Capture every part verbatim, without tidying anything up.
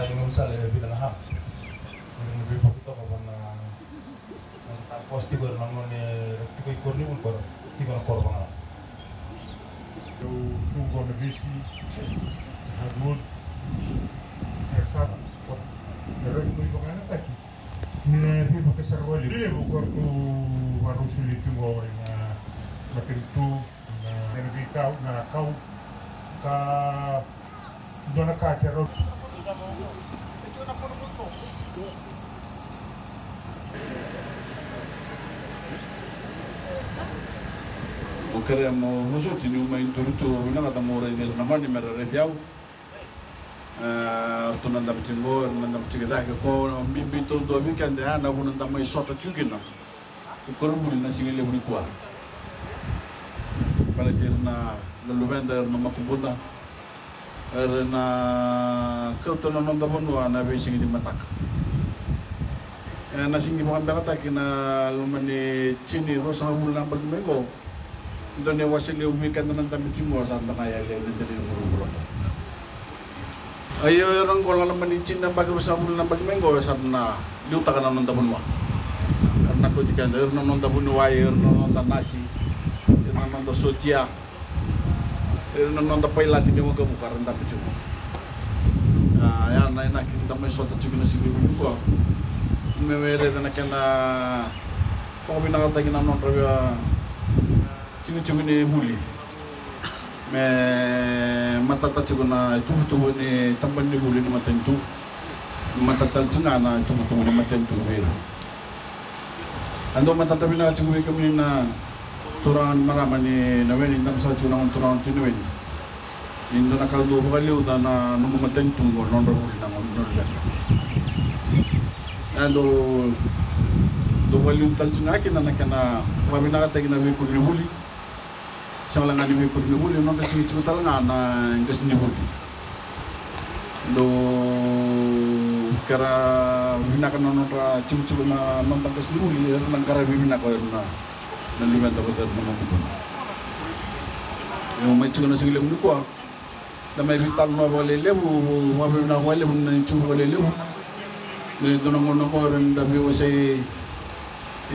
Ia, ni sala e vica na ha. Ni veivuke toka vua na, na, na kosi tiko na gone tiko i koronivuli, koro tiko na koro vagalawa. Au tu qo na visi, hardwood, e sara, e rau ni vakayagataki. Ni na veivuke sara vakalevu. Levu ko ratou vakarau soli tiko qo ena matanitu, na, na veikau, na kau, ka dua na ka ke rau. Au kerea mo vosoti niu mai duri tu, vinakata mo raici ira na gone me ra raici au. E, ratou na dabe tiko qo, na dabe tiko cake, ko bibi taudua vei keda ya na vuna da mai sota tiko kina i koronivuli na siga levu nikua. Baleti ira na, na luveda, ira na makubuda, era na kauta na noda vanua na veisiga ni mataka. E, na siga ni vakabekataki na loma ni tini ruasagavulu na yabaki mai qo. Dua na iwase levu vei keda na dabe tiko qo sa da na yali ena dela ni vuravura. Ia, era qo na loma ni tini na yabaki, ruasagavulu na yabaki mai qo, sa na liutaka na noda vanua. Era na kauti keda, ira na noda vuniwai, ira na noda nasi, ira na noda sotia, ira na noda pailate ni waqavuka era dabe tiko. A, ya na inaki da mai sota tiko na siga levu nikua. Me, me raica na kena vakavinakataki na nodra, a, tikotiko ni vuli. Me matata tiko na ituvatuva ni tabana ni vuli ni matanitu. Me matata tale tiko ga na ituvatuva ni matanitu vei ira. A dau matata vinaka tiko vei kemuni na turaga ni marama ni Naweni, da na sa tiko na gone turaga ni Naweni. Ni dua na ka dau vakaliuca na nomu matanitu qo, nodra vuli na gone, nodra vuli. E dau, dau vakaliuca tale tiko ga kina na kena vakavinakataki na veikoronivuli. Sega wale ga ni veikoronivuli, nodra tikotiko tale ga na qasenivuli. Dau kera vinaka na nodra tikotiko na noda qasenivuli, era na qaravi vinaka o ira na, na luveda vata na noda. Io, mai tiko na siga levu nikua. Da mai veitalanoa vakalelevu, vakavinaka vakalevu na tiko vakalelevu. Me dua na gauna qo era ni da veiwasei,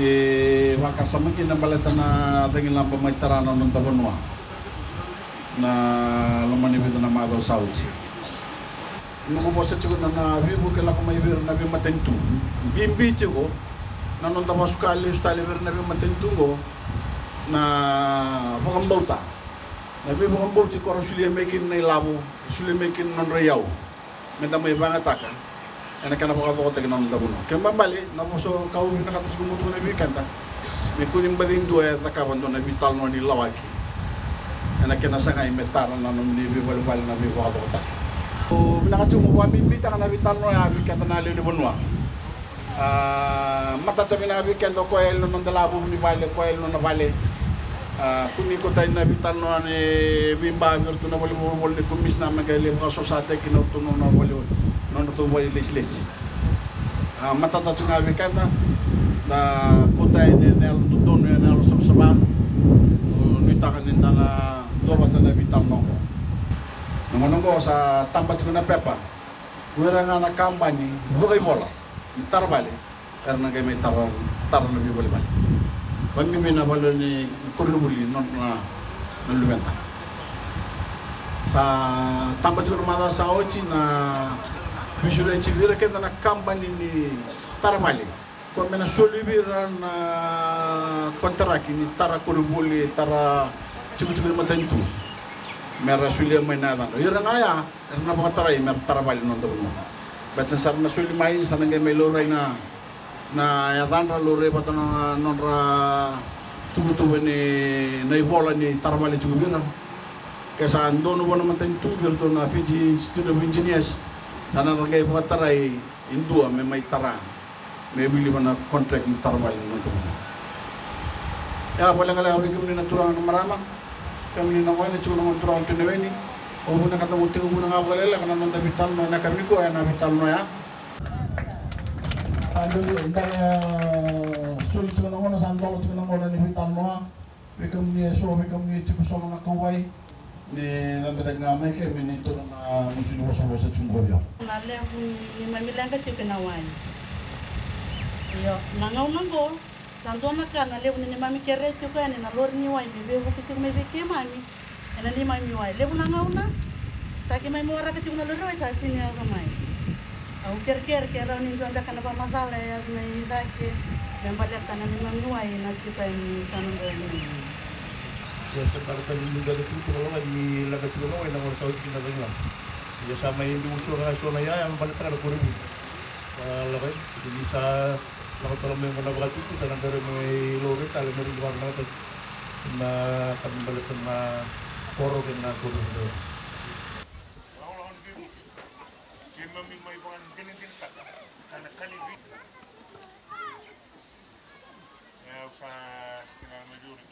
e, vakasama kina baleta na cagilaba mai tara na noda vanua. Na loma ni vica na macawa sa oti. Noqu vosa tiko na, na veivuke lako mai vei ira na veimatanitu. Bibi tiko na noda vasuka lesu tale vei ira na veimatanitu qo. Na vakabauta. Na veivakabauti ko ra solia mai kina na ilavo, solia mai kina na nodra iyau. Me da mai vakayagataka ena kena vakacokotaki na noda vanua. Kena ibalebale, na vosa ka au vinakata tiko mo tukuna vei keda. Me kua ni baci dua e cakava dua na veitalanoa ni lawaki ena kena sagai me tara na nomuni veivalevale na veivakacokotaki. Au vinakata tiko mo vakabibitaka na veitalanoa ya vei keda na lewe ni vanua. A, matata vinaka vei keda o koya e yali na noda lavo ni vale, o koya e yali na nona vale. A, kua ni kauta yani na veitalanoa ni veiba vei iratou na valenivolavola ni komisina me qai lai vakasosataki kina o iratou na nona vale, nodratou vale lesilesi. A, matata tu ga vei keda, da kauta yani ena yalo dodonu, ena yalo savasava. Au nuitaka ni da na duavata na veitalanoa oqo. Na gauna oqo sa taba tiko na pepa. O ira ga na kabani vakaivola ni tara vale, era na qai mai tara, tara na veivalevale. Vakabibi na vale ni koronivuli, na, na, na luveda. Sa taba tiko na macawa sa oti na veisureti vei ira kece na kabani ni tara vale. Ko me na soli vei ira na konitaraki ni tara koronivuli, tara tikotiko ni matanitu. Me ra solia mai na yacadra. Ira ga ya, era na vakatarai me ra tara vale na noda vanua. Baleta ni sa ra na soli mai, sa na qai mai laurai na, na yacadra, laurai vata na nodra tuvatuva ni na ivola ni tara vale tiko vei ira. Ke sa donu vua na matanitu, vei iratou na Fiji Institute of Engineers, sa na ra qai vakatarai e dua me mai tara. Me wili vua na contract ni tara vale na noda vanua. Ia, vakalekaleka vei kemuni na turaga na marama, kemuni na gone, tiko na gone turaga tu na weni. Au vinakata mo tekivu na ga vakalekaleka na noda veitalanoa ena yakavi nikua, ena veitalanoa ya. A, dou, da na soli tiko na gauna, sa dola tiko na gauna ni veitalanoa. Vei kemuni eso, vei kemuni e tiko solo na kauvai. Ni cabe cake ga mai ke me ni toro na gusu ni vosavosa tiko qo vei au. Na levu ni neimami leqa tiko ena wai. Io, na gauna qo, sa dua na ka na levu ni neimami kerea tiko yani na lori ni wai me veivuke tiko mai vei keimami. Ena neimami wai. Levu na gauna, sa keimami waraka tiko na lori wai sa sega ni yaco mai. Au kerekere ke rawa ni dua beka na vakamacala e yaco mai cake me baleta na neimami wai na tiko yani sa na qo yani. Ia sa baleta ni dua na tukutuku na wai ni leqa tiko na wai na gauna sa oti kina na cagi lama. Ia sa mai biu so na so na iyaya me baleta na koronivuli. Sa lako i, ni sa lako tale mai qo na vakatutu sa na bera me laurai tale me rui vakanakataki na ka me baleta na koro kei na koronivuli. Keimami mai vakadinadinataka na ka ni vi. E, au sa kila mai duri.